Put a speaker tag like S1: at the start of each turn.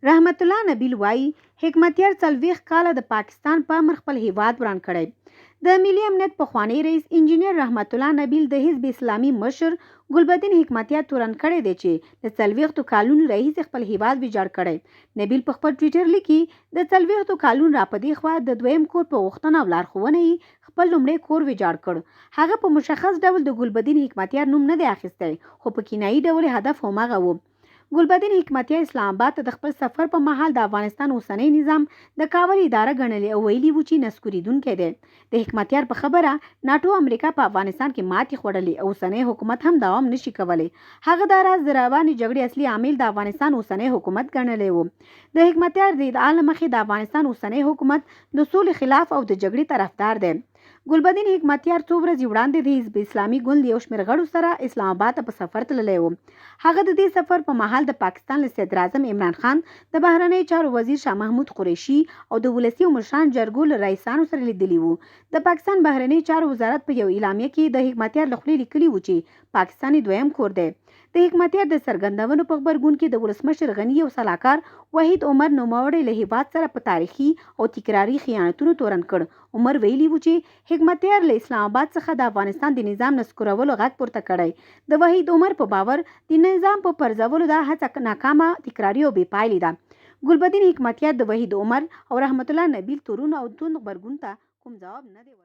S1: رحمت الله نبیل وايي، حکمتیار 40 کاله د پاکستان په امر خپل هېواد وران کړی. د ملي امنیت پخوانی رئیس انجینر رحمت الله نبیل د حزب اسلامي مشر ګلبدین حکمتیار تورن کړی دی چې له څلوېښتو کالونو راهیسې خپل هېواد ویجاړ کړی. نبیل په خپل ټویټر لیکي، د څلوېښتو کالونو راپدېخوا د دویم کور په غوښتنه او لارښوونه یې خپل لومړی کور ویجاړ کړ. هغه په مشخص ډول د ګلبدین حکمتیار نوم نه دی اخیستی، خو په کنایي ډول یې هدف هماغه و. ګلبدین حکمتیار اسلام اباد ته د خپل سفر په مهال د افغانستان اوسنی نظام د کابل اداره ګڼلې او ویلي وو چې نسکورېدونکی دی. د حکمتیار په خبره، ناټو او امریکا په افغانستان کې ماتې خوړلې او اوسنی حکومت هم دوام نه شي کولی. هغه دا راز د روانې جګړې اصلي عامل د افغانستان اوسنی حکومت ګڼلی و. د حکمتیار د ادعا له مخې، د افغانستان اوسنی حکومت د سولې خلاف او د جګړې طرفدار دی. ګلبدین حکمتیار څو ورځې وړاندې د حزب اسلامي ګوند له یو شمېر غړو سره اسلام اباد ته په سفر تللی و. هغه د دې سفر په مهال د پاکستان له صدراعظم عمران خان، د بهرنیو چارو وزیر شاه محمود قریشي او د ولسي او مشران جرګو له رئیسانو سره لیدلي وو. د پاکستان بهرنیو چارو وزارت په یو اعلامیه کې د حکمتیار له خولې لیکلي وو چې پاکستان یې دویم کور دی. د حکمتیار د څرګندونو په غبرګون کې د ولسمشر غني یو سلاکار وحید عمر نوموړی له هېواد سره په تاریخي او تکراري خیانتونو تورن کړ. عمر ویلي وو چې حکمتیار له اسلام اباد څخه د افغانستان د نظام نسکورولو غږ پورته کړی. د وحید عمر په باور، د نظام په پرځولو دا هڅه ناکامه، تکراري او بې پایلې ده. ګلبدین حکمتیار د وحید عمر او رحمت الله نبیل تورونو او توند غبرګون ته کوم ځواب نه دی ورکړی.